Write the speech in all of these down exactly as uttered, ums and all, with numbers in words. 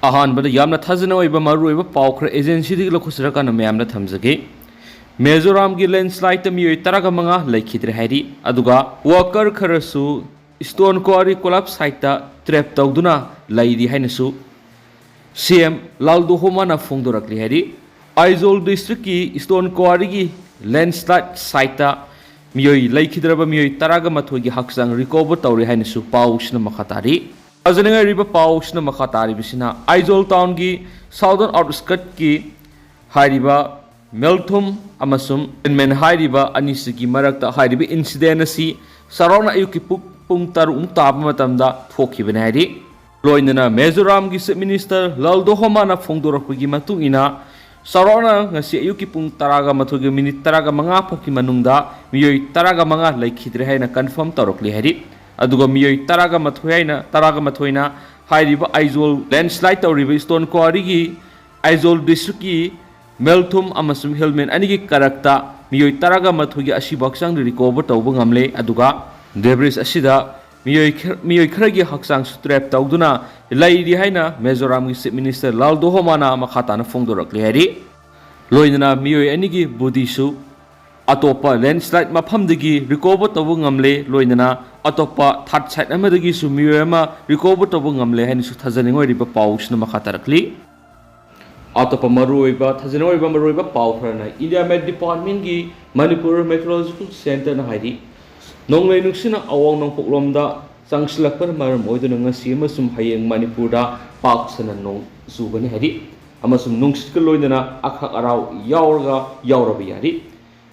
ꯑꯍꯥꯟꯕꯗ ꯌꯥꯝꯅ ꯊꯥꯖꯅ ꯑꯣꯏꯕ ꯃꯔꯨꯑꯣꯏꯕ ꯄꯥꯎ ꯈꯔ agencyꯗꯒꯤ ꯂꯧꯈꯠꯆꯔꯀꯥꯟꯗ ꯃꯌꯥꯝꯗ ꯊꯝꯖꯒꯦ꯫ ꯃꯤꯖꯣꯔꯥꯝꯒꯤ landslideꯇ ꯃꯤꯑꯣꯏ ꯇꯔꯥꯒ ꯃꯉꯥ ꯂꯩꯈꯤꯗ꯭ꯔꯦ ꯍꯥꯏꯔꯤ꯫ ꯑꯗꯨꯒ worker ꯈꯔꯁꯨ stone quarry collapse siteꯇ trap ꯇꯧꯗꯨꯅ ꯂꯩꯔꯤ ꯍꯥꯏꯅꯁꯨ CM ꯂꯥꯜꯗꯨꯍꯣꯃꯥꯅ ꯐꯣꯡꯗꯣꯔꯛꯂꯤ ꯍꯥꯏꯔꯤ꯫ ꯑꯥꯏꯖꯣꯜ districtꯀꯤ stone quarryꯒꯤ landslide siteꯇ ꯃꯤꯑꯣꯏ ꯂꯩꯈꯤꯗ꯭ꯔꯕ ꯃꯤꯑꯣꯏ ꯇꯔꯥꯒ ꯃꯥꯊꯣꯏꯒꯤ ꯍꯛꯆꯥꯡ recover ꯇꯧꯔꯦ ꯍꯥꯏꯅꯁꯨ ꯄꯥꯎꯁꯤꯅ ꯃꯈꯥ ꯇꯥꯔꯤ꯫ ꯊꯥꯖꯅꯤꯡꯉꯥꯏ ꯑꯣꯏꯔꯤꯕ ꯄꯥꯎꯁꯤꯅ ꯃꯈꯥ ꯇꯥꯔꯤꯕꯁꯤꯅ ꯑꯥꯏꯖꯣꯜ townꯒꯤ southern outskirtꯀꯤ ꯍꯥꯏꯔꯤꯕ ꯃꯦꯜꯊꯨꯝ ꯑꯃꯁꯨꯡ ꯏꯟꯃꯦꯟ ꯍꯥꯏꯔꯤꯕ ꯑꯅꯤꯁꯤꯒꯤ ꯃꯔꯛꯇ ꯍꯥꯏꯔꯤꯕ incident ꯑꯁꯤ ꯆꯥꯎꯔꯥꯛꯅ ꯑꯌꯨꯛꯀꯤ ꯄꯨꯡ, ꯄꯨꯡ ꯇꯔꯨꯛꯃꯨꯛ ꯇꯥꯕ ꯃꯇꯝꯗ ꯊꯣꯛꯈꯤꯕꯅꯤ ꯍꯥꯏꯔꯤ꯫ ꯂꯣꯏꯅꯅ ꯃꯤꯖꯣꯔꯥꯝꯒꯤ Chief Minister ꯂꯥꯜꯗꯣꯍꯣꯃꯥꯅ ꯐꯣꯡꯗꯣꯔꯛꯄꯒꯤ ꯃꯇꯨꯡ ꯏꯟꯅ, ꯆꯥꯎꯔꯥꯛꯅ ꯉꯁꯤ ꯑꯌꯨꯛꯀꯤ ꯄꯨꯡ ꯇꯔꯥꯒ ꯃꯥꯊꯣꯏꯒꯤ minute ꯇꯔꯥꯒ ꯃꯉꯥ ꯐꯥꯎꯒꯤ ꯃꯅꯨꯡꯗ ꯃꯤꯑꯣꯏ ꯇꯔꯥꯒ ꯃꯉꯥ ꯂꯩꯈꯤꯗ꯭ꯔꯦ ꯍꯥꯏꯅ confirm ꯇꯧꯔꯛꯂꯤ ꯍꯥꯏꯔꯤ꯫ ꯑꯗꯨꯒ ꯃꯤꯑꯣꯏ ꯇꯔꯥꯒ ꯃꯥꯊꯣꯏ ꯍꯥꯏꯅ, ꯇꯔꯥꯒ ꯃꯥꯊꯣꯏꯅ ꯍꯥꯏꯔꯤꯕ ꯑꯥꯏꯖꯣꯜ landslide ꯇꯧꯔꯤꯕ stone quarryꯒꯤ ꯑꯥꯏꯖꯣꯜ districtꯀꯤ ꯃꯦꯜꯊꯨꯝ ꯑꯃꯁꯨꯡ ꯍꯤꯜꯃꯦꯟ ꯑꯅꯤꯒꯤ ꯀꯔꯛꯇ ꯃꯤꯑꯣꯏ ꯇꯔꯥꯒ ꯃꯥꯊꯣꯏꯒꯤ ꯑꯁꯤꯕ ꯍꯛꯆꯥꯡꯗ recover ꯇꯧꯕ ꯉꯝꯂꯦ꯫ ꯑꯗꯨꯒ debris ꯑꯁꯤꯗ ꯃꯤꯑꯣꯏ ꯈ-, ꯃꯤꯑꯣꯏ ꯈꯔꯒꯤ ꯍꯛꯆꯥꯡꯁꯨ trap ꯇꯧꯗꯨꯅ ꯂꯩꯔꯤ ꯍꯥꯏꯅ ꯃꯤꯖꯣꯔꯥꯝꯒꯤ Chief Minister ꯂꯥꯜꯗꯣꯍꯣꯃꯥꯅ ꯃꯈꯥ ꯇꯥꯅ ꯐꯣꯡꯗꯣꯔꯛꯂꯤ ꯍꯥꯏꯔꯤ꯫ ꯂꯣꯏꯅꯅ ꯃꯤꯑꯣꯏ ꯑꯅꯤꯒꯤ bodyꯁꯨ ꯑꯇꯣꯞꯄ landslide ꯃꯐꯝꯗꯒꯤ recover ꯇꯧꯕ ꯉꯝꯂꯦ꯫ ꯂꯣꯏꯅꯅ ꯑꯇꯣꯞꯄ third site ꯑꯃꯗꯒꯤꯁꯨ ꯃꯤꯑꯣꯏ ꯑꯃ recover ꯇꯧꯕ ꯉꯝꯂꯦ ꯍꯥꯏꯅꯁꯨ ꯊꯥꯖꯅꯤꯡꯉꯥꯏ ꯑꯣꯏꯔꯤꯕ ꯄꯥꯎꯁꯤꯅ ꯃꯈꯥ ꯇꯥꯔꯛꯂꯤ꯫ ꯑꯇꯣꯞꯄ ꯃꯔꯨꯑꯣꯏꯕ, ꯊꯥꯖꯅꯤꯡꯉꯥꯏ ꯑꯣꯏꯕ ꯃꯔꯨꯑꯣꯏꯕ ꯄꯥꯎ ꯈꯔꯅ India Met Departmentꯀꯤ ꯃꯅꯤꯄꯨꯔ Meteorological Centreꯅ ꯍꯥꯏꯔꯤ, ꯅꯣꯡꯂꯩ ꯅꯨꯡꯁꯤꯠꯅ ꯑꯋꯥꯡ ꯅꯣꯡꯄꯣꯛꯂꯣꯝꯗ ꯆꯪꯁꯤꯜꯂꯛꯄꯅ ꯃꯔꯝ ꯑꯣꯏꯗꯨꯅ ꯉꯁꯤ ꯑꯃꯁꯨꯡ ꯍꯌꯦꯡ ꯃꯅꯤꯄꯨꯔꯗ ꯄꯥꯛ ꯁꯟꯅ ꯅꯣꯡ ꯆꯨꯒꯅꯤ ꯍꯥꯏꯔꯤ, ꯑꯃꯁꯨꯡ ꯅꯨꯡꯁꯤꯠꯀ ꯂꯣꯏꯅꯅ ꯑꯈꯥꯛ ꯑꯔꯥꯎ ꯌꯥꯎꯔꯒ ꯌꯥꯎꯔꯕ ꯌꯥꯔꯤ꯫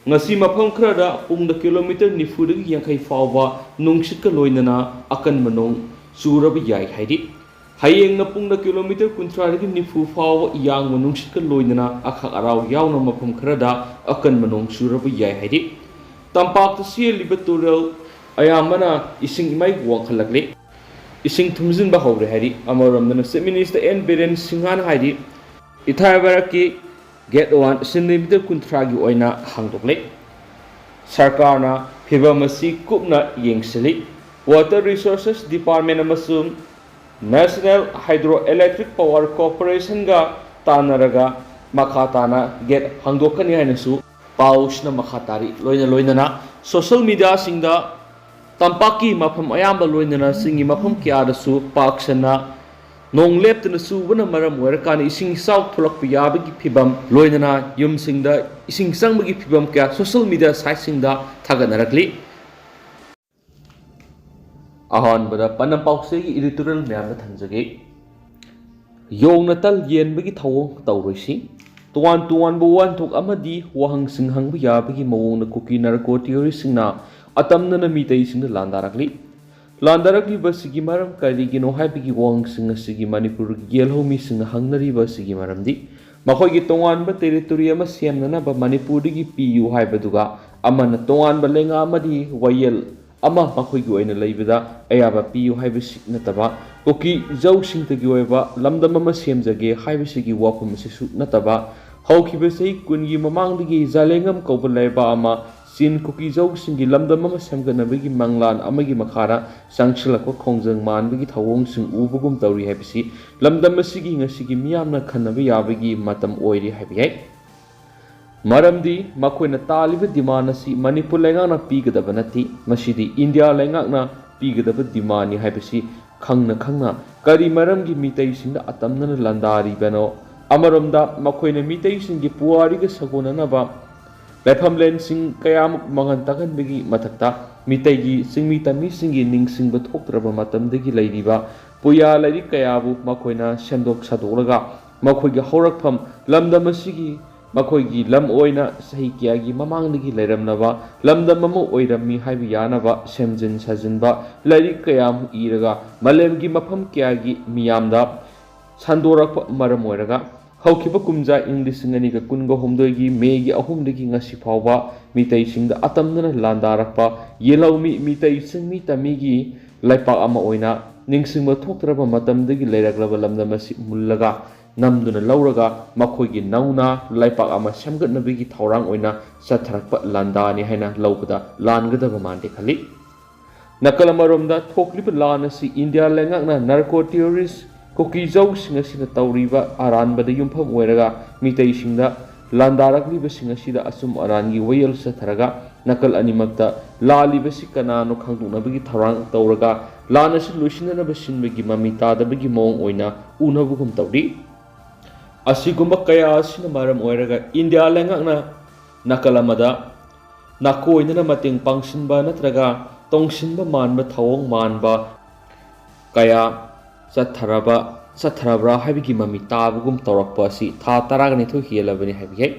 ꯉꯁꯤ ꯃꯐꯝ ꯈꯔꯗ ꯄꯨꯡꯗ kilometre ꯅꯤꯐꯨꯗꯒꯤ ꯌꯥꯡꯈꯩ ꯐꯥꯎꯕ ꯅꯨꯡꯁꯤꯠꯀ ꯂꯣꯏꯅꯅ ꯑꯀꯟꯕ ꯅꯣꯡ ꯆꯨꯔꯕ ꯌꯥꯏ ꯍꯥꯏꯔꯤ꯫ ꯍꯌꯦꯡꯅ ꯄꯨꯡꯗ kilometre ꯀꯨꯟꯊ꯭ꯔꯥꯗꯒꯤ ꯅꯤꯐꯨ ꯐꯥꯎꯕ ꯌꯥꯡꯕ ꯅꯨꯡꯁꯤꯠꯀ ꯂꯣꯏꯅꯅ ꯑꯈꯥꯛ ꯑꯔꯥꯎ ꯌꯥꯎꯅ ꯃꯐꯝ ꯈꯔꯗ ꯑꯀꯟꯕ ꯅꯣꯡ ꯆꯨꯔꯕ ꯌꯥꯏ ꯍꯥꯏꯔꯤ꯫ ꯇꯝꯄꯥꯛꯇ ꯆꯦꯜꯂꯤꯕ ꯇꯨꯔꯦꯜ ꯑꯌꯥꯝꯕꯅ ꯏꯁꯤꯡ ꯏꯃꯥꯏ ꯋꯥꯡꯈꯠꯂꯛꯂꯤ꯫ ꯏꯁꯤꯡ ꯊꯨꯝꯖꯤꯟꯕ ꯍꯧꯔꯦ ꯍꯥꯏꯔꯤ꯫ ꯑꯃꯔꯣꯝꯗꯅ Chief Minister ꯑꯦꯟ ꯕꯤꯔꯦꯟ ꯁꯤꯡꯍꯥꯅ ꯍꯥꯏꯔꯤ, ꯏꯊꯥꯏ ꯚꯥꯔꯠꯀꯤ gate one ꯁꯦꯟꯇꯤꯃꯤꯇꯔ ꯀꯨꯟꯊ꯭ꯔꯥꯒꯤ ꯑꯣꯏꯅ ꯍꯥꯡꯗꯣꯛꯂꯦ꯫ ꯁꯔꯀꯥꯔꯅ ꯐꯤꯚꯝ ꯑꯁꯤ ꯀꯨꯞꯅ ꯌꯦꯡꯁꯤꯜꯂꯤ꯫ Water Resources Department ꯑꯃꯁꯨꯡ National Hydroelectric Power Corporationꯒ ꯇꯥꯟꯅꯔꯒ ꯃꯈꯥ ꯇꯥꯅ ꯒꯦꯠ ꯍꯥꯡꯗꯣꯛꯀꯅꯤ ꯍꯥꯏꯅꯁꯨ ꯄꯥꯎꯁꯤꯅ ꯃꯈꯥ ꯇꯥꯔꯤ꯫ ꯂꯣꯏꯅ ꯂꯣꯏꯅꯅ ꯁꯣꯁꯦꯜ ꯃꯤꯗꯤꯌꯥꯁꯤꯡꯗ ꯇꯝꯄꯥꯛꯀꯤ ꯃꯐꯝ ꯑꯌꯥꯝꯕ ꯂꯣꯏꯅꯅ ꯆꯤꯡꯒꯤ ꯃꯐꯝ ꯀꯌꯥꯗꯁꯨ ꯄꯥꯛ ꯁꯟꯅ ꯅꯣꯡ ꯂꯦꯞꯇꯅ ꯆꯨꯕꯅ ꯃꯔꯝ ꯑꯣꯏꯔꯀꯥꯟꯗ ꯏꯁꯤꯡ ꯏꯆꯥꯎ ꯊꯣꯛꯂꯛꯄ ꯌꯥꯕꯒꯤ ꯐꯤꯕꯝ, ꯂꯣꯏꯅꯅ ꯌꯨꯝꯁꯤꯡꯗ ꯏꯁꯤꯡ ꯆꯪꯕꯒꯤ ꯐꯤꯕꯝ ꯀꯌꯥ ꯁꯣꯁꯦꯜ ꯃꯤꯗꯤꯌꯥ ꯁꯥꯏꯠꯁꯤꯡꯗ ꯊꯥꯒꯠꯅꯔꯛꯂꯤ꯫ ꯑꯍꯥꯟꯕꯗ ꯄꯅꯝ ꯄꯥꯎꯆꯦꯒꯤ ꯏꯗꯤꯇꯣꯔꯤꯌꯦꯜ ꯃꯌꯥꯝꯗ ꯊꯝꯖꯒꯦ꯫ ꯌꯣꯡꯅ ꯇꯜ ꯌꯦꯟꯕꯒꯤ ꯊꯧꯑꯣꯡ ꯇꯧꯔꯣꯏꯁꯤ꯫ ꯇꯣꯉꯥꯟ ꯇꯣꯉꯥꯟꯕ ꯋꯥꯍꯟꯊꯣꯛ ꯑꯃꯗꯤ ꯋꯥꯍꯪꯁꯤꯡ ꯍꯪꯕ ꯌꯥꯕꯒꯤ ꯃꯑꯣꯡꯗ ꯀꯨꯀꯤ ꯅꯥꯔꯀꯣ ꯊꯤꯑꯣꯔꯤꯁꯤꯡꯅ ꯑꯇꯝꯅꯅ ꯃꯤꯇꯩꯁꯤꯡꯗ ꯂꯥꯟꯗꯥꯔꯛꯂꯤ꯫ ꯂꯥꯟꯗꯥꯔꯛꯂꯤꯕꯁꯤꯒꯤ ꯃꯔꯝ ꯀꯔꯤꯒꯤꯅꯣ ꯍꯥꯏꯕꯒꯤ ꯋꯥꯍꯪꯁꯤꯡ ꯑꯁꯤꯒꯤ ꯃꯅꯤꯄꯨꯔꯒꯤ ꯌꯦꯜꯍꯧꯃꯤꯁꯤꯡꯅ ꯍꯪꯅꯔꯤꯕ ꯑꯁꯤꯒꯤ ꯃꯔꯝꯗꯤ ꯃꯈꯣꯏꯒꯤ ꯇꯣꯉꯥꯟꯕ ꯇꯦꯔꯤꯇꯣꯔꯤ ꯑꯃ ꯁꯦꯝꯅꯅꯕ ꯃꯅꯤꯄꯨꯔꯗꯒꯤ ꯄꯤꯌꯨ ꯍꯥꯏꯕꯗꯨꯒ ꯑꯃꯅ ꯇꯣꯉꯥꯟꯕ ꯂꯩꯉꯥꯛ ꯑꯃꯗꯤ ꯋꯥꯌꯦꯜ ꯑꯃ ꯃꯈꯣꯏꯒꯤ ꯑꯣꯏꯅ ꯂꯩꯕꯗ ꯑꯌꯥꯕ ꯄꯤꯌꯨ ꯍꯥꯏꯕꯁꯤ ꯅꯠꯇꯕ, ꯀꯨꯀꯤ ꯖꯧꯁꯤꯡꯇꯒꯤ ꯑꯣꯏꯕ ꯂꯝꯗꯝ ꯑꯃ ꯁꯦꯝꯖꯒꯦ ꯍꯥꯏꯕꯁꯤꯒꯤ ꯋꯥꯐꯝ ꯑꯁꯤꯁꯨ ꯅꯠꯇꯕ, ꯍꯧꯈꯤꯕ ꯆꯍꯤ ꯀꯨꯟꯒꯤ ꯃꯃꯥꯡꯗꯒꯤ ꯖꯥꯂꯦꯡꯉꯝ ꯀꯧꯕ ꯂꯩꯕꯥꯛ ꯑꯃ ꯆꯤꯟ ꯀꯨꯀꯤ ꯖꯧꯁꯤꯡꯒꯤ ꯂꯝꯗꯝ ꯑꯃ ꯁꯦꯝꯒꯠꯅꯕꯒꯤ ꯃꯪꯂꯥꯟ ꯑꯃꯒꯤ ꯃꯈꯥꯗ ꯆꯪꯁꯤꯜꯂꯛꯄ ꯈꯣꯡꯖꯪ ꯃꯥꯟꯕꯒꯤ ꯊꯧꯑꯣꯡꯁꯤꯡ ꯎꯕꯒꯨꯝ ꯇꯧꯔꯤ ꯍꯥꯏꯕꯁꯤ ꯂꯝꯗꯝ ꯑꯁꯤꯒꯤ ꯉꯁꯤꯒꯤ ꯃꯤꯌꯥꯝꯅ ꯈꯟꯅꯕ ꯌꯥꯕꯒꯤ ꯃꯇꯝ ꯑꯣꯏꯔꯤ ꯍꯥꯏꯕ ꯌꯥꯏ꯫ ꯃꯔꯝꯗꯤ ꯃꯈꯣꯏꯅ ꯇꯥꯜꯂꯤꯕ ꯗꯤꯃꯥꯟ ꯑꯁꯤ ꯃꯅꯤꯄꯨꯔ ꯂꯩꯉꯥꯛꯅ ꯄꯤꯒꯗꯕ ꯅꯠꯇꯦ, ꯃꯁꯤꯗꯤ ꯏꯟꯗꯤꯌꯥ ꯂꯩꯉꯥꯛꯅ ꯄꯤꯒꯗꯕ ꯗꯤꯃꯥꯟꯅꯤ ꯍꯥꯏꯕꯁꯤ ꯈꯪꯅ ꯈꯪꯅ ꯀꯔꯤ ꯃꯔꯝꯒꯤ ꯃꯤꯇꯩꯁꯤꯡꯗ ꯑꯇꯝꯅꯅ ꯂꯥꯟꯗꯥꯔꯤꯕꯅꯣ? ꯑꯃꯔꯣꯝꯗ ꯃꯈꯣꯏꯅ ꯃꯤꯇꯩꯁꯤꯡꯒꯤ ꯄꯨꯋꯥꯔꯤꯒ ꯁꯥꯒꯣꯟꯅꯅꯕ ꯂꯥꯏꯐꯝꯂꯦꯟꯁꯤꯡ ꯀꯌꯥꯃꯨꯛ ꯃꯥꯡꯍꯟ ꯇꯥꯛꯍꯟꯕꯒꯤ ꯃꯊꯛꯇ ꯃꯤꯇꯩꯒꯤ ꯆꯤꯡꯃꯤ ꯇꯝꯃꯤꯁꯤꯡꯒꯤ ꯅꯤꯡꯁꯤꯡꯕ ꯊꯣꯛꯇ꯭ꯔꯕ ꯃꯇꯝꯗꯒꯤ ꯂꯩꯔꯤꯕ ꯄꯨꯌꯥ ꯂꯥꯏꯔꯤꯛ ꯀꯌꯥꯕꯨ ꯃꯈꯣꯏꯅ ꯁꯦꯝꯗꯣꯛ ꯁꯥꯗꯣꯛꯂꯒ ꯃꯈꯣꯏꯒꯤ ꯍꯧꯔꯛꯐꯝ ꯂꯝꯗꯝ ꯑꯁꯤꯒꯤ ꯃꯈꯣꯏꯒꯤ ꯂꯝ ꯑꯣꯏꯅ ꯆꯍꯤ ꯀꯌꯥꯒꯤ ꯃꯃꯥꯡꯗꯒꯤ ꯂꯩꯔꯝꯂꯕ ꯂꯝꯗꯝ ꯑꯃ ꯑꯣꯏꯔꯝꯃꯤ ꯍꯥꯏꯕ ꯌꯥꯅꯕ ꯁꯦꯝꯖꯤꯟ ꯁꯥꯖꯤꯟꯕ ꯂꯥꯏꯔꯤꯛ ꯀꯌꯥ ꯑꯃ ꯏꯔꯒ ꯃꯥꯂꯦꯝꯒꯤ ꯃꯐꯝ ꯀꯌꯥꯒꯤ ꯃꯤꯌꯥꯝꯗ ꯁꯟꯗꯣꯔꯛꯄ ꯃꯔꯝ ꯑꯣꯏꯔꯒ ꯍꯧꯈꯤꯕ ꯀꯨꯝꯖꯥ ꯏꯪ ꯂꯤꯁꯤꯡ ꯑꯅꯤꯒ ꯀꯨꯟꯒ ꯍꯨꯝꯗꯣꯏꯒꯤ ꯃꯦꯒꯤ ꯑꯍꯨꯝꯗꯒꯤ ꯉꯁꯤ ꯐꯥꯎꯕ ꯃꯤꯇꯩꯁꯤꯡꯗ ꯑꯇꯝꯅꯅ ꯂꯥꯟꯗꯥꯔꯛꯄ ꯌꯦꯜꯍꯧꯃꯤ ꯃꯤꯇꯩ ꯆꯤꯡꯃꯤ ꯇꯝꯃꯤꯒꯤ ꯂꯩꯄꯥꯛ ꯑꯃ ꯑꯣꯏꯅ ꯅꯤꯡꯁꯤꯡꯕ ꯊꯣꯛꯇ꯭ꯔꯕ ꯃꯇꯝꯗꯒꯤ ꯂꯩꯔꯛꯂꯕ ꯂꯝꯗꯝ ꯑꯁꯤ ꯃꯨꯜꯂꯒ ꯅꯝꯗꯨꯅ ꯂꯧꯔꯒ ꯃꯈꯣꯏꯒꯤ ꯅꯧꯅ ꯂꯩꯄꯥꯛ ꯑꯃ ꯁꯦꯝꯒꯠꯅꯕꯒꯤ ꯊꯧꯔꯥꯡ ꯑꯣꯏꯅ ꯆꯠꯊꯔꯛꯄ ꯂꯥꯟꯗꯥꯅꯤ ꯍꯥꯏꯅ ꯂꯧꯕꯗ ꯂꯥꯟꯒꯗꯕ ꯃꯥꯟꯗꯦ ꯈꯜꯂꯤ꯫ ꯅꯥꯀꯜ ꯑꯃꯔꯣꯝꯗ, ꯊꯣꯛꯂꯤꯕ ꯂꯥꯟ ꯑꯁꯤ ꯏꯟꯗꯤꯌꯥ ꯂꯩꯉꯥꯛꯅ narco terrorist ꯀꯨꯀꯤꯖꯧꯁꯤꯡ ꯑꯁꯤꯅ ꯇꯧꯔꯤꯕ ꯑꯔꯥꯟꯕꯗ ꯌꯨꯝꯐꯝ ꯑꯣꯏꯔꯒ ꯃꯤꯇꯩꯁꯤꯡꯗ ꯂꯥꯟꯗꯥꯔꯛꯂꯤꯕꯁꯤꯡ ꯑꯁꯤꯗ ꯑꯆꯨꯝ ꯑꯔꯥꯟꯒꯤ ꯋꯥꯌꯦꯜ ꯆꯠꯊꯔꯒ ꯅꯥꯀꯜ ꯑꯅꯤꯃꯛꯇ ꯂꯥꯜꯂꯤꯕꯁꯤ ꯀꯅꯥꯅꯣ ꯈꯪꯗꯣꯛꯅꯕꯒꯤ ꯊꯧꯔꯥꯡ ꯇꯧꯔꯒ ꯂꯥꯟ ꯑꯁꯤ ꯂꯣꯏꯁꯤꯟꯅꯅꯕ ꯁꯤꯟꯕꯒꯤ ꯃꯃꯤ ꯇꯥꯗꯕꯒꯤ ꯃꯑꯣꯡ ꯑꯣꯏꯅ ꯎꯅꯕꯒꯨꯝ ꯇꯧꯔꯤ꯫ ꯑꯁꯤꯒꯨꯝꯕ ꯀꯌꯥ ꯑꯁꯤꯅ ꯃꯔꯝ ꯑꯣꯏꯔꯒ ꯏꯟꯗꯤꯌꯥ ꯂꯩꯉꯥꯛꯅ ꯅꯥꯀꯜ ꯑꯃꯗ ꯅꯥꯀꯣꯏꯅꯅ ꯃꯇꯦꯡ ꯄꯥꯡꯁꯤꯟꯕ ꯅꯠꯇ꯭ꯔꯒ ꯇꯣꯡꯁꯤꯟꯕ ꯃꯥꯟꯕ ꯊꯧꯑꯣꯡ ꯃꯥꯟꯕ ꯀꯌꯥ ꯆꯠꯊꯔꯕ, ꯆꯠꯊꯔꯕ꯭ꯔꯥ ꯍꯥꯏꯕꯒꯤ ꯃꯃꯤ ꯇꯥꯕꯒꯨꯝ ꯇꯧꯔꯛꯄ ꯑꯁꯤ ꯊꯥ ꯇꯔꯥꯒ ꯅꯤꯊꯣꯏ ꯍꯦꯜꯂꯕꯅꯤ ꯍꯥꯏꯕ ꯌꯥꯏ꯫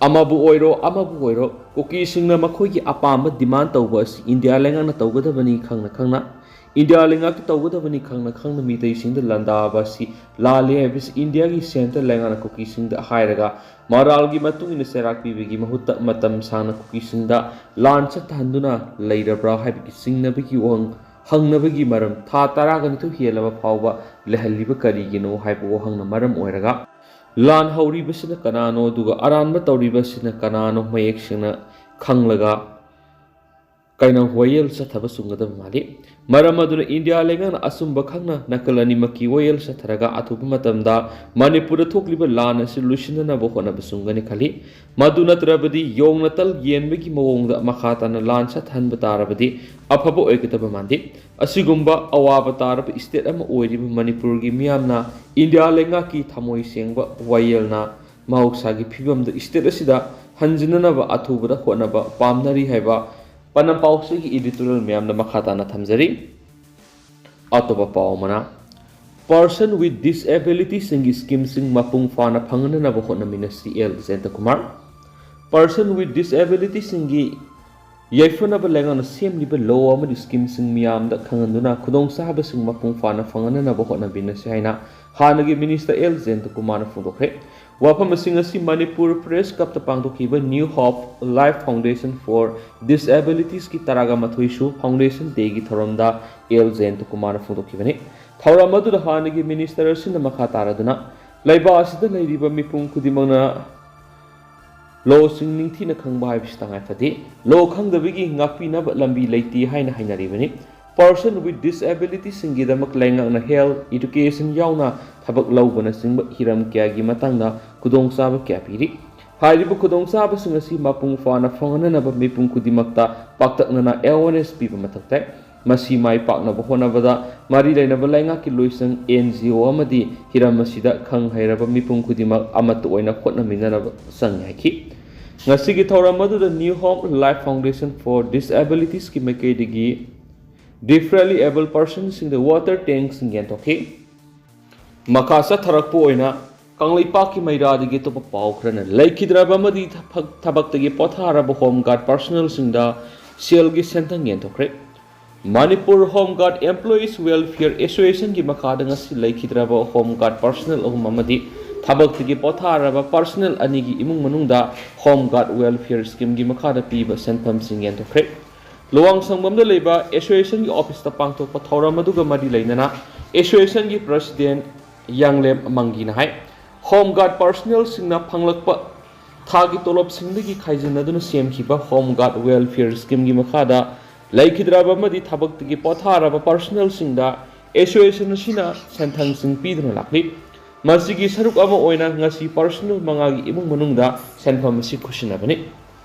ꯑꯃꯕꯨ ꯑꯣꯏꯔꯣ, ꯑꯃꯕꯨ ꯑꯣꯏꯔꯣ, ꯀꯨꯀꯤꯁꯤꯡꯅ ꯃꯈꯣꯏꯒꯤ ꯑꯄꯥꯝꯕ demand ꯇꯧꯕ ꯑꯁꯤ ꯏꯟꯗꯤꯌꯥ ꯂꯩꯉꯥꯛꯅ ꯇꯧꯒꯗꯕꯅꯤ ꯈꯪꯅ ꯈꯪꯅ, ꯏꯟꯗꯤꯌꯥ ꯂꯩꯉꯥꯛꯇ ꯇꯧꯒꯗꯕꯅꯤ ꯈꯪꯅ ꯈꯪꯅ ꯃꯤꯇꯩꯁꯤꯡꯗ ꯂꯥꯟꯗꯥꯕ ꯑꯁꯤ ꯂꯥꯜꯂꯤ ꯍꯥꯏꯕꯁꯤ ꯏꯟꯗꯤꯌꯥꯒꯤ central ꯂꯩꯉꯥꯛꯅ ꯀꯨꯀꯤꯁꯤꯡꯗ ꯍꯥꯏꯔꯒ ꯃꯔꯥꯜꯒꯤ ꯃꯇꯨꯡ ꯏꯟꯅ ꯆꯩꯔꯥꯛ ꯄꯤꯕꯒꯤ ꯃꯍꯨꯠꯇ ꯃꯇꯝ ꯁꯥꯡꯅ ꯀꯨꯀꯤꯁꯤꯡꯗ ꯂꯥꯟ ꯆꯠꯊꯍꯟꯗꯨꯅ ꯂꯩꯔꯕ꯭ꯔꯥ ꯍꯥꯏꯕꯒꯤ ꯆꯤꯡꯅꯕꯒꯤ ꯋꯥꯍꯪ ꯍꯪꯅꯕꯒꯤ ꯃꯔꯝ ꯊꯥ ꯇꯔꯥꯒ ꯅꯤꯊꯣꯏ ꯍꯦꯜꯂꯕ ꯐꯥꯎꯕ ꯂꯩꯍꯜꯂꯤꯕ ꯀꯔꯤꯒꯤꯅꯣ ꯍꯥꯏꯕ ꯋꯥꯍꯪꯅ ꯃꯔꯝ ꯑꯣꯏꯔꯒ ꯂꯥꯟ ꯍꯧꯔꯤꯕꯁꯤꯅ ꯀꯅꯥꯅꯣ ꯑꯗꯨꯒ ꯑꯔꯥꯟꯕ ꯇꯧꯔꯤꯕꯁꯤꯅ ꯀꯅꯥꯅꯣ ꯃꯌꯦꯛ ꯁꯦꯡꯅ ꯈꯪꯂꯒ ꯀꯩꯅꯣ ꯋꯥꯌꯦꯜ ꯆꯠꯊꯕ ꯆꯨꯝꯒꯗꯕ ꯃꯥꯜꯂꯤ꯫ ꯃꯔꯝ ꯑꯗꯨꯅ ꯏꯟꯗꯤꯌꯥ ꯂꯩꯉꯥꯛꯅ ꯑꯆꯨꯝꯕ ꯈꯪꯅ ꯅꯥꯀꯜ ꯑꯅꯤꯃꯛꯀꯤ ꯋꯥꯌꯦꯜ ꯆꯠꯊꯔꯒ ꯑꯊꯨꯕ ꯃꯇꯝꯗ ꯃꯅꯤꯄꯨꯔꯗ ꯊꯣꯛꯂꯤꯕ ꯂꯥꯟ ꯑꯁꯤ ꯂꯣꯏꯁꯤꯟꯅꯅꯕ ꯍꯣꯠꯅꯕ ꯆꯨꯝꯒꯅꯤ ꯈꯜꯂꯤ꯫ ꯃꯗꯨ ꯅꯠꯇ꯭ꯔꯕꯗꯤ ꯌꯣꯡꯅ ꯇꯜ ꯌꯦꯟꯕꯒꯤ ꯃꯑꯣꯡꯗ ꯃꯈꯥ ꯇꯥꯅ ꯂꯥꯟ ꯆꯠꯊꯍꯟꯕ ꯇꯥꯔꯕꯗꯤ ꯑꯐꯕ ꯑꯣꯏꯒꯗꯕ ꯃꯥꯟꯗꯦ꯫ ꯑꯁꯤꯒꯨꯝꯕ ꯑꯋꯥꯕ ꯇꯥꯔꯕ state ꯑꯃ ꯑꯣꯏꯔꯤꯕ ꯃꯅꯤꯄꯨꯔꯒꯤ ꯃꯤꯌꯥꯝꯅ ꯏꯟꯗꯤꯌꯥ ꯂꯩꯉꯥꯛꯀꯤ ꯊꯃꯣꯏ ꯁꯦꯡꯕ ꯋꯥꯌꯦꯜꯅ ꯃꯍꯧꯁꯥꯒꯤ ꯐꯤꯕꯝꯗ state ꯑꯁꯤꯗ ꯍꯟꯖꯤꯟꯅꯅꯕ ꯑꯊꯨꯕꯗ ꯍꯣꯠꯅꯕ ꯄꯥꯝꯅꯔꯤ ꯍꯥꯏꯕ ꯄꯥꯎꯆꯦꯒꯤ editorial ꯃꯌꯥꯝꯗ ꯃꯈꯥ ꯇꯥꯅ ꯊꯝꯖꯔꯤ꯫ ꯑꯇꯣꯞꯄ ꯄꯥꯎ ꯑꯃꯅ, Person with disabilityꯁꯤꯡꯒꯤ schemeꯁꯤꯡ ꯃꯄꯨꯡ ꯐꯥꯅ ꯐꯪꯍꯟꯅꯅꯕ ꯍꯣꯠꯅꯃꯤꯟꯅꯁꯤ, ꯑꯦꯜ ꯖꯌꯟꯇꯀꯨꯃꯥꯔ꯫ Person with disabilityꯁꯤꯡꯒꯤ ꯌꯥꯏꯐꯅꯕ ꯂꯩꯉꯥꯛꯅ ꯁꯦꯝꯂꯤꯕ law ꯑꯃꯗꯤ schemeꯁꯤꯡ ꯃꯤꯌꯥꯝꯗ ꯈꯪꯍꯟꯗꯨꯅ ꯈꯨꯗꯣꯡꯆꯥꯕꯁꯤꯡ ꯃꯄꯨꯡ ꯐꯥꯅ ꯐꯪꯍꯟꯅꯅꯕ ꯍꯣꯠꯅꯃꯤꯟꯅꯁꯤ ꯍꯥꯏꯅ ꯍꯥꯟꯅꯒꯤ minister ꯑꯦꯜ ꯖꯌꯟꯇꯀꯨꯃꯥꯔꯅ ꯐꯣꯡꯗꯣꯛꯈ꯭ꯔꯦ꯫ ꯋꯥꯐꯝ ꯑꯁꯤꯡ ꯑꯁꯤ ꯃꯅꯤꯄꯨꯔ Press Clubꯇ ꯄꯥꯡꯊꯣꯛꯈꯤꯕ New Hope Life Foundation for Disabilitiesꯀꯤ ꯇꯔꯥꯒ ꯃꯥꯊꯣꯏꯁꯨ Foundation Dayꯒꯤ ꯊꯧꯔꯝꯗ ꯑꯦꯜ ꯖꯌꯟꯇꯀꯨꯃꯥꯔꯅ ꯐꯣꯡꯗꯣꯛꯈꯤꯕꯅꯤ꯫ ꯊꯧꯔꯝ ꯑꯗꯨꯗ ꯍꯥꯟꯅꯒꯤ minister ꯑꯁꯤꯅ ꯃꯈꯥ ꯇꯥꯔꯗꯨꯅ ꯂꯩꯕꯥꯛ ꯑꯁꯤꯗ ꯂꯩꯔꯤꯕ ꯃꯤꯄꯨꯝ ꯈꯨꯗꯤꯡꯃꯛꯅ Lawꯁꯤꯡ ꯅꯤꯡꯊꯤꯅ ꯈꯪꯕ ꯍꯥꯏꯕꯁꯤ ꯇꯉꯥꯏ ꯐꯗꯦ꯫ Law ꯈꯪꯗꯕꯒꯤ ꯉꯥꯛꯄꯤꯅꯕ ꯂꯝꯕꯤ ꯂꯩꯇꯦ ꯍꯥꯏꯅ ꯍꯥꯏꯅꯔꯤꯕꯅꯤ꯫ Person with disabilityꯁꯤꯡꯒꯤꯗꯃꯛ ꯂꯩꯉꯥꯛꯅ health, education ꯌꯥꯎꯅ ꯊꯕꯛ ꯂꯧꯕꯅꯆꯤꯡꯕ ꯍꯤꯔꯝ ꯀꯌꯥꯒꯤ ꯃꯇꯥꯡꯗ ꯈꯨꯗꯣꯡꯆꯥꯕ ꯀꯌꯥ ꯄꯤꯔꯤ꯫ ꯍꯥꯏꯔꯤꯕ ꯈꯨꯗꯣꯡꯆꯥꯕꯁꯤꯡ ꯑꯁꯤ ꯃꯄꯨꯡ ꯐꯥꯅ ꯐꯪꯍꯟꯅꯅꯕ ꯃꯤꯄꯨꯝ ꯈꯨꯗꯤꯡꯃꯛꯇ ꯄꯥꯛꯇꯛꯅꯅ awareness ꯄꯤꯕ ꯃꯊꯧ ꯇꯥꯏ꯫ ꯃꯁꯤ ꯃꯥꯏ ꯄꯥꯛꯅꯕ ꯍꯣꯠꯅꯕꯗ ꯃꯔꯤ ꯂꯩꯅꯕ ꯂꯩꯉꯥꯛꯀꯤ ꯂꯣꯏꯁꯪ, NGO ꯑꯃꯗꯤ ꯍꯤꯔꯝ ꯑꯁꯤꯗ ꯈꯪ ꯍꯩꯔꯕ ꯃꯤꯄꯨꯝ ꯈꯨꯗꯤꯡꯃꯛ ꯑꯃꯠꯇ ꯑꯣꯏꯅ ꯍꯣꯠꯅꯃꯤꯟꯅꯅꯕ ꯆꯪꯏ ꯍꯥꯏꯈꯤ꯫ ꯉꯁꯤꯒꯤ ꯊꯧꯔꯝ ꯑꯗꯨꯗ New Hope Life Foundation for Disabilitiesꯀꯤ ꯃꯥꯏꯀꯩꯗꯒꯤ differently abled personꯁꯤꯡꯗ water tankꯁꯤꯡ ꯌꯦꯟꯊꯣꯛꯈꯤ꯫ ꯃꯈꯥ ꯆꯠꯊꯔꯛꯄ ꯑꯣꯏꯅ ꯀꯪꯂꯩꯄꯥꯛꯀꯤ ꯃꯩꯔꯥꯗꯒꯤ ꯑꯇꯣꯞꯄ ꯄꯥꯎ ꯈꯔꯅ ꯂꯩꯈꯤꯗ꯭ꯔꯕ ꯑꯃꯗꯤ ꯊꯕꯛ-, ꯊꯕꯛꯇꯒꯤ ꯄꯣꯊꯥꯔꯕ Home Guard personnelꯁꯤꯡꯗ ꯁꯦꯜꯒꯤ ꯁꯦꯟꯊꯪ ꯌꯦꯟꯊꯣꯛꯈ꯭ꯔꯦ꯫ Manipur Home Guard Employees Welfare Associationꯒꯤ ꯃꯈꯥꯗ ꯉꯁꯤ ꯂꯩꯈꯤꯗ꯭ꯔꯕ Home Guard personnel ꯑꯍꯨꯝ ꯑꯃꯗꯤ ꯊꯕꯛꯇꯒꯤ ꯄꯣꯊꯥꯔꯕ personnel ꯑꯅꯤꯒꯤ ꯏꯃꯨꯡ ꯃꯅꯨꯡꯗ Home Guard Welfare Schemeꯒꯤ ꯃꯈꯥꯗ ꯄꯤꯕ ꯁꯦꯟꯐꯝꯁꯤꯡ ꯌꯦꯟꯊꯣꯛꯈ꯭ꯔꯦ꯫ ꯂꯨꯋꯥꯡꯁꯪꯕꯝꯗ ꯂꯩꯕ associationꯒꯤ officeꯇ ꯄꯥꯡꯊꯣꯛꯄ ꯊꯧꯔꯝ ꯑꯗꯨꯒ ꯃꯔꯤ ꯂꯩꯅꯅ associationꯒꯤ president ꯌꯥꯡꯂꯦꯝ ꯃꯪꯒꯤꯅ ꯍꯥꯏ, Home Guard personnelꯁꯤꯡꯅ ꯐꯪꯂꯛꯄ ꯊꯥꯒꯤ ꯇꯣꯂꯣꯞꯁꯤꯡꯗꯒꯤ ꯈꯥꯏꯖꯤꯟꯅꯗꯨꯅ ꯁꯦꯝꯈꯤꯕ Home Guard Welfare Schemeꯒꯤ ꯃꯈꯥꯗ ꯂꯩꯈꯤꯗ꯭ꯔꯕ ꯑꯃꯗꯤ ꯊꯕꯛꯇꯒꯤ ꯄꯣꯊꯥꯔꯕ personnelꯁꯤꯡꯗ association ꯑꯁꯤꯅ ꯁꯦꯟꯊꯪꯁꯤꯡ ꯄꯤꯗꯨꯅ ꯂꯥꯛꯂꯤ꯫ ꯃꯁꯤꯒꯤ ꯁꯔꯨꯛ ꯑꯃ ꯑꯣꯏꯅ ꯉꯁꯤ personnel ꯃꯉꯥꯒꯤ ꯏꯃꯨꯡ ꯃꯅꯨꯡꯗ ꯁꯦꯟꯐꯝ ꯑꯁꯤ ꯈꯨꯠꯁꯤꯟꯅꯕꯅꯤ꯫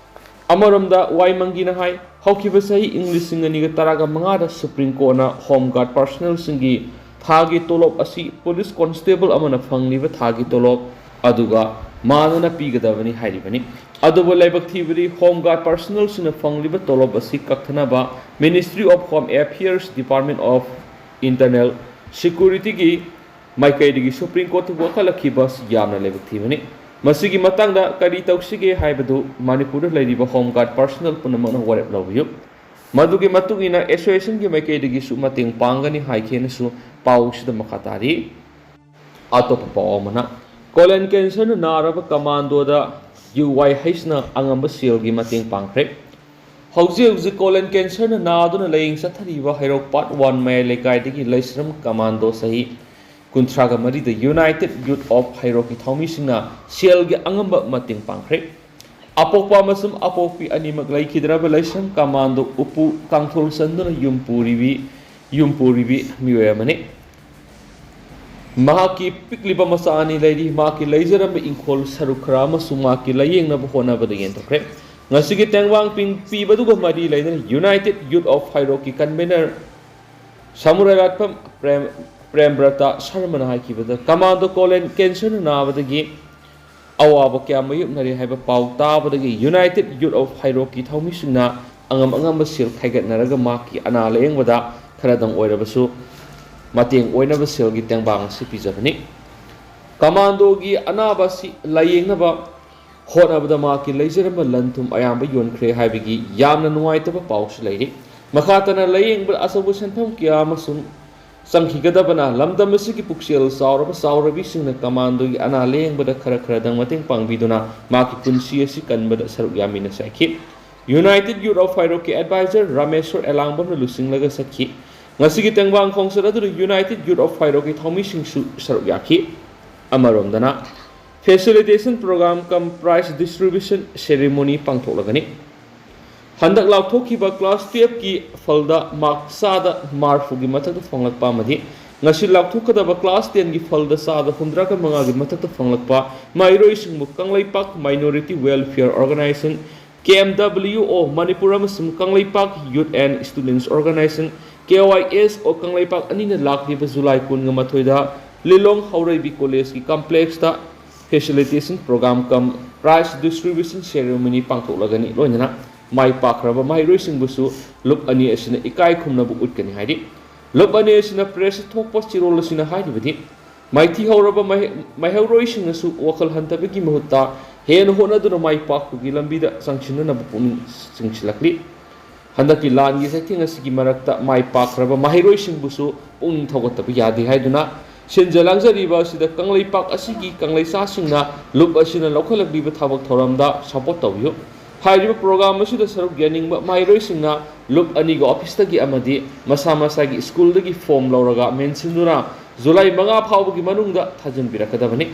ꯑꯃꯔꯣꯝꯗ ꯋꯥꯏ ꯃꯪꯒꯤꯅ ꯍꯥꯏ, ꯍꯧꯈꯤꯕ ꯆꯍꯤ ꯏꯪ ꯂꯤꯁꯤꯡ ꯑꯅꯤꯒ ꯇꯔꯥꯒ ꯃꯉꯥꯗ Supreme Courtꯅ Home Guard personnelꯁꯤꯡꯒꯤ ꯊꯥꯒꯤ ꯇꯣꯂꯣꯞ ꯑꯁꯤ police constable ꯑꯃꯅ ꯐꯪꯂꯤꯕ ꯊꯥꯒꯤ ꯇꯣꯂꯣꯞ ꯑꯗꯨꯒ ꯃꯥꯟꯅꯅ ꯄꯤꯒꯗꯕꯅꯤ ꯍꯥꯏꯔꯤꯕꯅꯤ꯫ ꯑꯗꯨꯕꯨ ꯂꯥꯏꯕꯛ ꯊꯤꯕꯗꯤ Home Guard personnelꯁꯤꯡꯅ ꯐꯪꯂꯤꯕ ꯇꯣꯂꯣꯞ ꯑꯁꯤ ꯀꯛꯊꯅꯕ Ministry of Home Affairs, Department of Internal Securityꯒꯤ ꯃꯥꯏꯀꯩꯗꯒꯤ Supreme Courtꯇ ꯋꯥꯀꯠꯂꯛꯈꯤꯕ ꯑꯁꯤ ꯌꯥꯝꯅ ꯂꯥꯏꯕꯛ ꯊꯤꯕꯅꯤ꯫ ꯃꯁꯤꯒꯤ ꯃꯇꯥꯡꯗ ꯀꯔꯤ ꯇꯧꯁꯤꯒꯦ ꯍꯥꯏꯕꯗꯨ ꯃꯅꯤꯄꯨꯔꯗ ꯂꯩꯔꯤꯕ Home Guard personnel ꯄꯨꯝꯅꯃꯛꯅ ꯋꯥꯔꯦꯞ ꯂꯧꯕꯤꯌꯨ꯫ ꯃꯗꯨꯒꯤ ꯃꯇꯨꯡ ꯏꯟꯅ associationꯒꯤ ꯃꯥꯏꯀꯩꯗꯒꯤꯁꯨ ꯃꯇꯦꯡ ꯄꯥꯡꯒꯅꯤ ꯍꯥꯏꯈꯤ ꯍꯥꯏꯅꯁꯨ ꯄꯥꯎꯁꯤꯗ ꯃꯈꯥ ꯇꯥꯔꯤ꯫ ꯑꯇꯣꯞꯄ ꯄꯥꯎ ꯑꯃꯅ, colon cancerꯅ ꯅꯥꯔꯕ commandoꯗ UYHꯅ ꯑꯉꯝꯕ ꯁꯦꯜꯒꯤ ꯃꯇꯦꯡ ꯄꯥꯡꯈ꯭ꯔꯦ꯫ ꯍꯧꯖꯤꯛ ꯍꯧꯖꯤꯛ colon cancerꯅ ꯅꯥꯗꯨꯅ ꯂꯥꯌꯦꯡ ꯆꯠꯊꯔꯤꯕ ꯍꯩꯔꯣꯛ Part One ꯃꯌꯥꯏ ꯂꯩꯀꯥꯏꯗꯒꯤ ꯂꯩꯁ꯭ꯔꯝ commando ꯆꯍꯤ ꯀꯨꯟꯊ꯭ꯔꯥꯒ ꯃꯔꯤꯗ United Youth of ꯍꯩꯔꯣꯛꯀꯤ ꯊꯧꯃꯤꯁꯤꯡꯅ ꯁꯦꯜꯒꯤ ꯑꯉꯝꯕ ꯃꯇꯦꯡ ꯄꯥꯡꯈ꯭ꯔꯦ꯫ ꯑꯄꯣꯛꯄ ꯑꯃꯁꯨꯡ ꯑꯄꯣꯛꯄꯤ ꯑꯅꯤꯃꯛ ꯂꯩꯈꯤꯗ꯭ꯔꯕ ꯂꯩꯁ꯭ꯔꯝ ꯀꯃꯥꯟꯗꯣ ꯎꯄꯨ ꯀꯥꯡꯊꯣꯜ ꯆꯟꯗꯨꯅ ꯌꯨꯝ ꯄꯨꯔꯤꯕꯤ, ꯌꯨꯝ ꯄꯨꯔꯤꯕꯤ ꯃꯤꯑꯣꯏ ꯑꯃꯅꯤ꯫ ꯃꯍꯥꯛꯀꯤ ꯄꯤꯛꯂꯤꯕ ꯃꯆꯥ ꯑꯅꯤ ꯂꯩꯔꯤ꯫ ꯃꯍꯥꯛꯀꯤ ꯂꯩꯖꯔꯝꯕ ꯏꯪꯈꯣꯜ ꯁꯔꯨꯛ ꯈꯔ ꯑꯃꯁꯨ ꯃꯍꯥꯛꯀꯤ ꯂꯥꯌꯦꯡꯅꯕ ꯍꯣꯠꯅꯕꯗ ꯌꯦꯟꯊꯣꯛꯈ꯭ꯔꯦ꯫ ꯉꯁꯤꯒꯤ ꯇꯦꯡꯕꯥꯡ ꯄꯤꯡ-, ꯄꯤꯕꯗꯨꯒ ꯃꯔꯤ ꯂꯩꯅꯅ United Youth of ꯐꯩꯔꯣꯛꯀꯤ convener ꯁꯃꯨꯔꯥꯏ ꯂꯥꯠꯐꯝ ꯄ꯭ꯔꯦꯝ-, ꯄ꯭ꯔꯦꯝꯕ꯭ꯔꯇꯥ ꯁꯔꯃꯅ ꯍꯥꯏꯈꯤꯕꯗ, ꯀꯃꯥꯟꯗꯣ ꯀꯣꯂꯦꯟ ꯀꯦꯟꯁꯔꯅ ꯅꯥꯕꯗꯒꯤ ꯑꯋꯥꯕ ꯀꯌꯥ ꯃꯥꯌꯣꯛꯅꯔꯦ ꯍꯥꯏꯕ ꯄꯥꯎ ꯇꯥꯕꯗꯒꯤ United Youth of ꯐꯩꯔꯣꯛꯀꯤ ꯊꯧꯃꯤꯁꯤꯡꯅ ꯑꯉꯝ ꯑꯉꯝꯕ ꯁꯦꯜ ꯈꯥꯏꯒꯠꯅꯔꯒ ꯃꯍꯥꯛꯀꯤ ꯑꯅꯥ ꯂꯥꯌꯦꯡꯕꯗ ꯈꯔꯗꯪ ꯑꯣꯏꯔꯕꯁꯨ ꯃꯇꯦꯡ ꯑꯣꯏꯅꯕ ꯁꯦꯜꯒꯤ ꯇꯦꯡꯕꯥꯡ ꯑꯁꯤ ꯄꯤꯖꯕꯅꯤ꯫ ꯀꯃꯥꯟꯗꯣꯒꯤ ꯑꯅꯥꯕ ꯑꯁꯤ ꯂꯥꯌꯦꯡꯅꯕ ꯍꯣꯠꯅꯕꯗ ꯃꯍꯥꯛꯀꯤ ꯂꯩꯖꯔꯝꯕ ꯂꯟ ꯊꯨꯝ ꯑꯌꯥꯝꯕ ꯌꯣꯟꯈ꯭ꯔꯦ ꯍꯥꯏꯕꯒꯤ ꯌꯥꯝꯅ ꯅꯨꯡꯉꯥꯏꯇꯕ ꯄꯥꯎꯁꯨ ꯂꯩꯔꯤ꯫ ꯃꯈꯥ ꯇꯥꯅ ꯂꯥꯌꯦꯡꯕꯗ ꯑꯆꯧꯕ ꯁꯦꯟꯐꯝ ꯀꯌꯥ ꯑꯃꯁꯨꯡ ꯆꯪꯈꯤꯒꯗꯕꯅ ꯂꯝꯗꯝ ꯑꯁꯤꯒꯤ ꯄꯨꯛꯆꯦꯜ ꯆꯥꯎꯔꯕ ꯆꯥꯎꯔꯕꯤꯁꯤꯡꯅ ꯀꯃꯥꯟꯗꯣꯒꯤ ꯑꯅꯥ ꯂꯥꯌꯦꯡꯕꯗ ꯈꯔ ꯈꯔꯗꯪ ꯃꯇꯦꯡ ꯄꯥꯡꯕꯤꯗꯨꯅ ꯃꯍꯥꯛꯀꯤ ꯄꯨꯟꯁꯤ ꯑꯁꯤ ꯀꯟꯕꯗ ꯁꯔꯨꯛ ꯌꯥꯃꯤꯟꯅꯁꯤ ꯍꯥꯏꯈꯤ꯫ United Youth of ꯐꯩꯔꯣꯛꯀꯤ advisor Rameshwor ꯑꯦꯂꯥꯡꯕꯝꯅ ꯂꯨꯆꯤꯡꯂꯒ ꯆꯠꯈꯤ꯫ ꯉꯁꯤꯒꯤ ꯇꯦꯡꯕꯥꯡ ꯈꯣꯡꯆꯠ ꯑꯗꯨꯗ United Youth of ꯐꯩꯔꯣꯛꯀꯤ ꯊꯧꯃꯤꯁꯤꯡꯁꯨ ꯁꯔꯨꯛ ꯌꯥꯈꯤ꯫ ꯑꯃꯔꯣꯝꯗꯅ facilitation program cum prize distribution ceremony ꯄꯥꯡꯊꯣꯛꯂꯒꯅꯤ꯫ ꯍꯟꯗꯛ ꯂꯥꯎꯊꯣꯛꯈꯤꯕ class twelve ꯀꯤ ꯐꯜꯗ mark ꯆꯥꯗ ꯃꯔꯐꯨꯒꯤ ꯃꯊꯛꯇ ꯐꯪꯂꯛꯄ ꯑꯃꯗꯤ ꯉꯁꯤ ꯂꯥꯎꯊꯣꯛꯀꯗꯕ class ten ꯒꯤ ꯐꯜꯗ ꯆꯥꯗ ꯍꯨꯝꯗ꯭ꯔꯥꯒ ꯃꯉꯥꯒꯤ ꯃꯊꯛꯇ ꯐꯪꯂꯛꯄ ꯃꯍꯩꯔꯣꯏꯁꯤꯡꯕꯨ Kangleipak Minority Welfare Organisation, K M W O Manipur ꯑꯃꯁꯨꯡ Kangleipak Youth and Students Organisation, K Y S O Kangleipak ꯑꯅꯤꯅ ꯂꯥꯛꯂꯤꯕ ꯖꯨꯂꯥꯏ ꯀꯨꯟꯒ ꯃꯥꯊꯣꯏꯗ ꯂꯤꯂꯣꯡ ꯍꯧꯔꯩꯕꯤ ꯀꯣꯂꯦꯖꯀꯤ complexꯇ facilitation program cum prize distribution ceremony ꯄꯥꯡꯊꯣꯛꯂꯒꯅꯤ꯫ ꯂꯣꯏꯅꯅ ꯃꯥꯏ ꯄꯥꯛꯈ꯭ꯔꯕ ꯃꯍꯩꯔꯣꯏꯁꯤꯡꯕꯨꯁꯨ ꯂꯨꯞ ꯑꯅꯤ ꯑꯁꯤꯅ ꯏꯀꯥꯏ ꯈꯨꯝꯅꯕ ꯎꯠꯀꯅꯤ ꯍꯥꯏꯔꯤ꯫ ꯂꯨꯞ ꯑꯅꯤ ꯑꯁꯤꯅ press ꯊꯣꯛꯄ ꯆꯦꯔꯣꯜ ꯑꯁꯤꯅ ꯍꯥꯏꯔꯤꯕꯗꯤ, ꯃꯥꯏꯊꯤ ꯍꯧꯔꯕ ꯃꯍꯩ-, ꯃꯍꯩꯔꯣꯏꯁꯤꯡꯅꯁꯨ ꯋꯥꯈꯜ ꯍꯟꯊꯕꯒꯤ ꯃꯍꯨꯠꯇ ꯍꯦꯟꯅ ꯍꯣꯠꯅꯗꯨꯅ ꯃꯥꯏ ꯄꯥꯛꯄꯒꯤ ꯂꯝꯕꯤꯗ ꯆꯪꯁꯤꯟꯅꯅꯕ ꯄꯨꯛꯅꯤꯡ ꯆꯤꯡꯁꯤꯜꯂꯛꯂꯤ꯫ ꯍꯟꯗꯛꯀꯤ ꯂꯥꯟꯒꯤ ꯆꯩꯊꯦꯡ ꯑꯁꯤꯒꯤ ꯃꯔꯛꯇ ꯃꯥꯏ ꯄꯥꯛꯈ꯭ꯔꯕ ꯃꯍꯩꯔꯣꯏꯁꯤꯡꯕꯨꯁꯨ ꯄꯨꯛꯅꯤꯡ ꯊꯧꯒꯠꯇꯕ ꯌꯥꯗꯦ ꯍꯥꯏꯗꯨꯅ ꯁꯤꯟꯖ ꯂꯥꯡꯖꯔꯤꯕ ꯑꯁꯤꯗ ꯀꯪꯂꯩꯄꯥꯛ ꯑꯁꯤꯒꯤ ꯀꯪꯂꯩꯆꯥꯁꯤꯡꯅ ꯂꯨꯞ ꯑꯁꯤꯅ ꯂꯧꯈꯠꯂꯛꯂꯤꯕ ꯊꯕꯛ ꯊꯧꯔꯝꯗ support ꯇꯧꯕꯤꯌꯨ꯫ ꯍꯥꯏꯔꯤꯕ program ꯑꯁꯤꯗ ꯁꯔꯨꯛ ꯌꯥꯅꯤꯡꯕ ꯃꯍꯩꯔꯣꯏꯁꯤꯡꯅ ꯂꯨꯞ ꯑꯅꯤꯒꯤ officeꯇꯒꯤ ꯑꯃꯗꯤ ꯃꯁꯥ ꯃꯁꯥꯒꯤ schoolꯗꯒꯤ form ꯂꯧꯔꯒ ꯃꯦꯟꯁꯤꯟꯗꯨꯅ ꯖꯨꯂꯥꯏ ꯃꯉꯥ ꯐꯥꯎꯕꯒꯤ ꯃꯅꯨꯡꯗ ꯊꯥꯖꯤꯟꯕꯤꯔꯛꯀꯗꯕꯅꯤ꯫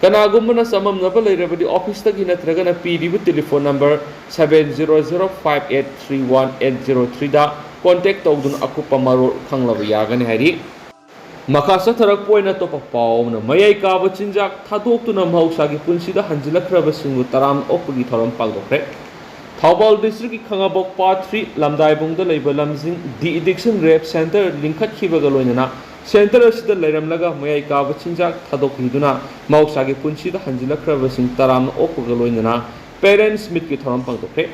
ꯀꯅꯥꯒꯨꯝꯕꯅ ꯆꯃꯝꯅꯕ ꯂꯩꯔꯕꯗꯤ office ꯇꯒꯤ ꯅꯠꯇ꯭ꯔꯒꯅ ꯄꯤꯔꯤꯕ telephone number seven zero zero five eight three one eight zero three ꯗ contact ꯇꯧꯗꯨꯅ ꯑꯀꯨꯞꯄ ꯃꯔꯣꯜ ꯈꯪꯂꯕ ꯌꯥꯒꯅꯤ ꯍꯥꯏꯔꯤ꯫ ꯃꯈꯥ ꯆꯠꯊꯔꯛꯄ ꯑꯣꯏꯅ ꯑꯇꯣꯞꯄ ꯄꯥꯎ ꯑꯃꯅ, ꯃꯌꯥꯏ ꯀꯥꯕ ꯆꯤꯟꯖꯥꯛ ꯊꯥꯗꯣꯛꯇꯨꯅ ꯃꯍꯧꯁꯥꯒꯤ ꯄꯨꯟꯁꯤꯗ ꯍꯟꯖꯤꯜꯂꯛꯈ꯭ꯔꯕꯁꯤꯡꯕꯨ ꯇꯔꯥꯝꯅ ꯑꯣꯛꯄꯒꯤ ꯊꯧꯔꯝ ꯄꯥꯡꯊꯣꯛꯈ꯭ꯔꯦ꯫ ꯊꯧꯕꯥꯜ district ꯀꯤ ꯈꯥꯉꯕꯣꯛ Part three ꯂꯝꯗꯥꯏꯕꯨꯡꯗ ꯂꯩꯕ ꯂꯝꯖꯤꯡ de-addiction rehab centre ꯂꯤꯡꯈꯠꯈꯤꯕꯒ ꯂꯣꯏꯅꯅ centre ꯑꯁꯤꯗ ꯂꯩꯔꯝꯂꯒ ꯃꯌꯥꯏ ꯀꯥꯕ ꯆꯤꯟꯖꯥꯛ ꯊꯥꯗꯣꯛꯄꯤꯗꯨꯅ ꯃꯍꯧꯁꯥꯒꯤ ꯄꯨꯟꯁꯤꯗ ꯍꯟꯖꯤꯜꯂꯛꯈ꯭ꯔꯕꯁꯤꯡ ꯇꯔꯥꯝꯅ ꯑꯣꯛꯄꯒ ꯂꯣꯏꯅꯅ parents meet ꯀꯤ ꯊꯧꯔꯝ ꯄꯥꯡꯊꯣꯛꯈ꯭ꯔꯦ꯫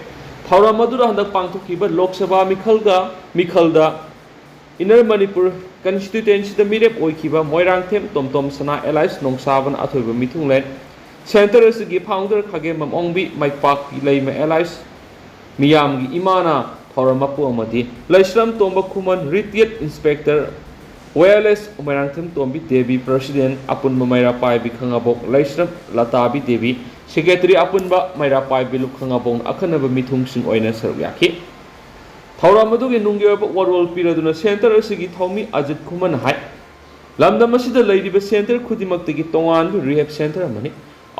ꯊꯧꯔꯝ ꯑꯗꯨꯗ ꯍꯟꯗꯛ ꯄꯥꯡꯊꯣꯛꯈꯤꯕ Lok Sabha ꯃꯤꯈꯜꯒ, ꯃꯤꯈꯜꯗ Inner Manipur constituency ꯗ ꯃꯤꯔꯦꯞ ꯑꯣꯏꯈꯤꯕ ꯃꯣꯏꯔꯥꯡꯊꯦꯝ ꯇꯣꯝꯇꯣꯝ ꯁꯅꯥ alias ꯅꯣꯡꯁꯥꯕꯅ ꯑꯊꯣꯏꯕ ꯃꯤꯊꯨꯡꯂꯦꯟ, centre ꯑꯁꯤꯒꯤ founder ꯈꯥꯒꯦꯝꯕꯝ ꯑꯣꯡꯕꯤ, ꯃꯥꯏꯄꯥꯛꯄꯤ ꯂꯩꯃ alias ꯃꯤꯌꯥꯝꯒꯤ ꯏꯃꯥꯅ ꯊꯧꯔꯝ ꯃꯄꯨ ꯑꯃꯗꯤ ꯂꯩꯁ꯭ꯔꯝ ꯇꯣꯝꯕ ꯈꯨꯃꯟ, retired inspector, ꯋꯥꯏ ꯑꯦꯜ ꯑꯦꯁ ꯃꯣꯏꯔꯥꯡꯊꯦꯝ ꯇꯣꯝꯕꯤ ꯗꯦꯕꯤ, president ꯑꯄꯨꯟꯕ ꯃꯩꯔꯥ ꯄꯥꯏꯕꯤ ꯈꯥꯉꯕꯣꯛ ꯂꯩꯁ꯭ꯔꯝ ꯂꯇꯥꯕꯤ ꯗꯦꯕꯤ, secretary ꯑꯄꯨꯟꯕ ꯃꯩꯔꯥ ꯄꯥꯏꯕꯤ ꯂꯨꯞ ꯈꯥꯉꯕꯣꯛꯅ ꯑꯈꯟꯅꯕ ꯃꯤꯊꯨꯡꯁꯤꯡ ꯑꯣꯏꯅ ꯁꯔꯨꯛ ꯌꯥꯈꯤ꯫ ꯊꯧꯔꯝ ꯑꯗꯨꯒꯤ ꯅꯨꯡꯒꯤ ꯑꯣꯏꯕ ꯋꯥꯔꯣꯜ ꯄꯤꯔꯗꯨꯅ centre ꯑꯁꯤꯒꯤ ꯊꯧꯃꯤ ꯑꯖꯤꯠ ꯈꯨꯃꯟꯅ ꯍꯥꯏ, ꯂꯝꯗꯝ ꯑꯁꯤꯗ ꯂꯩꯔꯤꯕ centre ꯈꯨꯗꯤꯡꯃꯛꯇꯒꯤ ꯇꯣꯉꯥꯟꯕ rehab centre ꯑꯃꯅꯤ꯫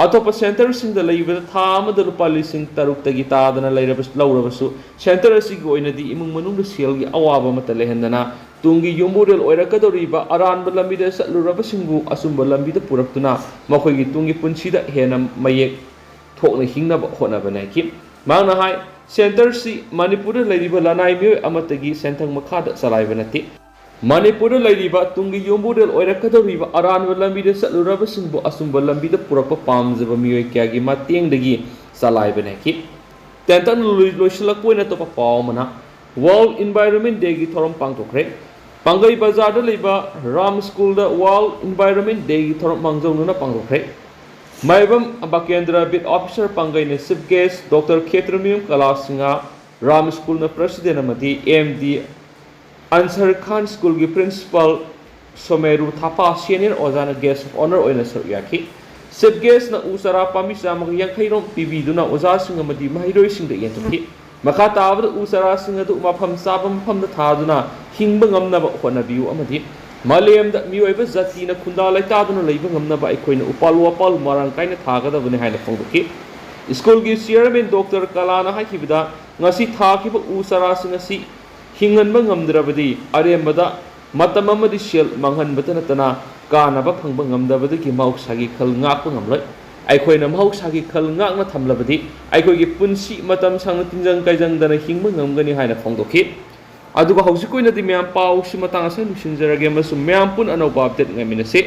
ꯑꯇꯣꯞꯄ centre ꯁꯤꯡꯗ ꯂꯩꯕꯗ ꯊꯥ ꯑꯃꯗ ꯂꯨꯄꯥ ꯂꯤꯁꯤꯡ ꯇꯔꯨꯛꯇꯒꯤ ꯇꯥꯗꯅ ꯂꯩꯔꯕ, ꯂꯧꯔꯕꯁꯨ, centre ꯑꯁꯤꯒꯤ ꯑꯣꯏꯅꯗꯤ ꯏꯃꯨꯡ ꯃꯅꯨꯡꯗ ꯁꯦꯜꯒꯤ ꯑꯋꯥꯕ ꯑꯃꯠꯇ ꯂꯩꯍꯟꯗꯅ ꯇꯨꯡꯒꯤ ꯌꯨꯝꯕꯨꯔꯦꯜ ꯑꯣꯏꯔꯛꯀꯗꯧꯔꯤꯕ ꯑꯔꯥꯟꯕ ꯂꯝꯕꯤꯗ ꯆꯠꯂꯨꯔꯕꯁꯤꯡꯕꯨ ꯑꯆꯨꯝꯕ ꯂꯝꯕꯤꯗ ꯄꯨꯔꯛꯇꯨꯅ ꯃꯈꯣꯏꯒꯤ ꯇꯨꯡꯒꯤ ꯄꯨꯟꯁꯤꯗ ꯍꯦꯟꯅ ꯃꯌꯦꯛ ꯊꯣꯛꯅ ꯍꯤꯡꯅꯕ ꯍꯣꯠꯅꯕꯅꯤ ꯍꯥꯏꯈꯤ꯫ ꯃꯍꯥꯛꯅ ꯍꯥꯏ, centre ꯁꯤ ꯃꯅꯤꯄꯨꯔꯗ ꯂꯩꯔꯤꯕ ꯂꯅꯥꯏ ꯃꯤꯑꯣꯏ ꯑꯃꯠꯇꯒꯤ ꯁꯦꯟꯊꯪ ꯃꯈꯥꯗ ꯆꯂꯥꯏꯕ ꯅꯠꯇꯦ꯫ ꯃꯅꯤꯄꯨꯔꯗ ꯂꯩꯔꯤꯕ ꯇꯨꯡꯒꯤ ꯌꯨꯝꯕꯨꯔꯦꯜ ꯑꯣꯏꯔꯛꯀꯗꯧꯔꯤꯕ ꯑꯔꯥꯟꯕ ꯂꯝꯕꯤꯗ ꯆꯠꯂꯨꯔꯕꯁꯤꯡꯕꯨ ꯑꯆꯨꯝꯕ ꯂꯝꯕꯤꯗ ꯄꯨꯔꯛꯄ ꯄꯥꯝꯖꯕ ꯃꯤꯑꯣꯏ ꯀꯌꯥꯒꯤ ꯃꯇꯦꯡꯗꯒꯤ ꯆꯂꯥꯏꯕꯅꯤ ꯍꯥꯏꯈꯤ꯫ ꯇꯦꯟꯇꯛꯅ ꯂꯣꯏ-, ꯂꯣꯏꯁꯤꯜꯂꯛꯄ ꯑꯣꯏꯅ ꯑꯇꯣꯞꯄ ꯄꯥꯎ ꯑꯃꯅ, World Environment Day ꯒꯤ ꯊꯧꯔꯝ ꯄꯥꯡꯊꯣꯛꯈ꯭ꯔꯦ꯫ ꯄꯥꯡꯒꯩ ꯕꯖꯥꯔꯗ ꯂꯩꯕ ꯔꯥꯝ ꯁ꯭ꯀꯨꯜꯗ World Environment Day ꯒꯤ ꯊꯧꯔꯝ ꯃꯥꯡꯖꯧꯅꯅ ꯄꯥꯡꯊꯣꯛꯈ꯭ꯔꯦ꯫ ꯃꯥꯏꯕꯝ ꯕꯀꯦꯟꯗ꯭ꯔ, beat officer ꯄꯥꯡꯒꯩꯅ chief guest, doctor Khetrimayum Kala Singh, Ram ꯁ꯭ꯀꯨꯜꯅ president ꯑꯃꯗꯤ ꯑꯦꯝ ꯗꯤ ꯑꯟꯁꯔ ꯈꯥꯟ ꯁ꯭ꯀꯨꯜꯒꯤ principal ꯁꯣꯃꯦꯔꯨ ꯊꯥꯄꯥ, senior ꯑꯣꯖꯥꯅ guest of honour ꯑꯣꯏꯅ ꯁꯔꯨꯛ ꯌꯥꯈꯤ꯫ Chief guest ꯅ ꯎ ꯆꯥꯔꯥ ꯄꯥꯝꯕꯤ ꯆꯥꯝꯃꯒ ꯌꯥꯡꯈꯩ ꯔꯣꯝ ꯄꯤꯕꯤꯗꯨꯅ ꯑꯣꯖꯥꯁꯤꯡ ꯑꯃꯗꯤ ꯃꯍꯩꯔꯣꯏꯁꯤꯡꯗ ꯌꯦꯟꯊꯣꯛꯈꯤ꯫ ꯃꯈꯥ ꯇꯥꯕꯗ ꯎ ꯆꯥꯔꯥꯁꯤꯡ ꯑꯗꯨ ꯃꯐꯝ ꯆꯥꯕ ꯃꯐꯝꯗ ꯊꯥꯗꯨꯅ ꯍꯤꯡꯕ ꯉꯝꯅꯕ ꯍꯣꯠꯅꯕꯤꯌꯨ ꯑꯃꯗꯤ ꯃꯥꯂꯦꯝꯗ ꯃꯤꯑꯣꯏꯕ ꯖꯥꯇꯤꯅ ꯈꯨꯟꯗꯥ ꯂꯩꯇꯥꯗꯨꯅ ꯂꯩꯕ ꯉꯝꯅꯕ ꯑꯩꯈꯣꯏꯅ ꯎꯄꯥꯜ ꯋꯥꯄꯥꯜ ꯃꯔꯥꯡ ꯀꯥꯏꯅ ꯊꯥꯒꯗꯕꯅꯤ ꯍꯥꯏꯅ ꯐꯣꯡꯗꯣꯛꯈꯤ꯫ ꯁ꯭ꯀꯨꯜꯒꯤ ꯆꯤꯌꯔꯃꯦꯟ ꯗꯣꯛꯇꯔ ꯀꯂꯥꯅ ꯍꯥꯏꯈꯤꯕꯗ, ꯉꯁꯤ ꯊꯥꯈꯤꯕ ꯎ ꯆꯥꯔꯥꯁꯤꯡ ꯑꯁꯤ ꯍꯤꯡꯍꯟꯕ ꯉꯝꯗ꯭ꯔꯕꯗꯤ ꯑꯔꯦꯝꯕꯗ ꯃꯇꯝ ꯑꯃꯗꯤ ꯁꯦꯜ ꯃꯥꯡꯍꯟꯕꯇ ꯅꯠꯇꯅ ꯀꯥꯟꯅꯕ ꯐꯪꯕ ꯉꯝꯗꯕꯗꯒꯤ ꯃꯍꯧꯁꯥꯒꯤ ꯈꯜ ꯉꯥꯛꯄ ꯉꯝꯂꯣꯏ꯫ ꯑꯩꯈꯣꯏꯅ ꯃꯍꯧꯁꯥꯒꯤ ꯈꯜ ꯉꯥꯛꯅ ꯊꯝꯂꯕꯗꯤ ꯑꯩꯈꯣꯏꯒꯤ ꯄꯨꯟꯁꯤ ꯃꯇꯝ ꯁꯥꯡꯅ ꯇꯤꯟꯖꯪ ꯀꯥꯏꯖꯪꯗꯅ ꯍꯤꯡꯕ ꯉꯝꯒꯅꯤ ꯍꯥꯏꯅ ꯐꯣꯡꯗꯣꯛꯈꯤ꯫ ꯑꯗꯨꯒ ꯍꯧꯖꯤꯛꯀꯤ ꯑꯣꯏꯅꯗꯤ ꯃꯌꯥꯝ ꯄꯥꯎꯁꯤ ꯃꯇꯥꯡ ꯑꯁꯤꯗ ꯂꯣꯏꯁꯤꯟꯖꯔꯒꯦ ꯑꯃꯁꯨꯡ ꯃꯌꯥꯝ ꯄꯨꯟꯅ ꯑꯅꯧꯕ ꯑꯞꯗꯦꯠ ꯉꯥꯏꯃꯤꯟꯅꯁꯤ꯫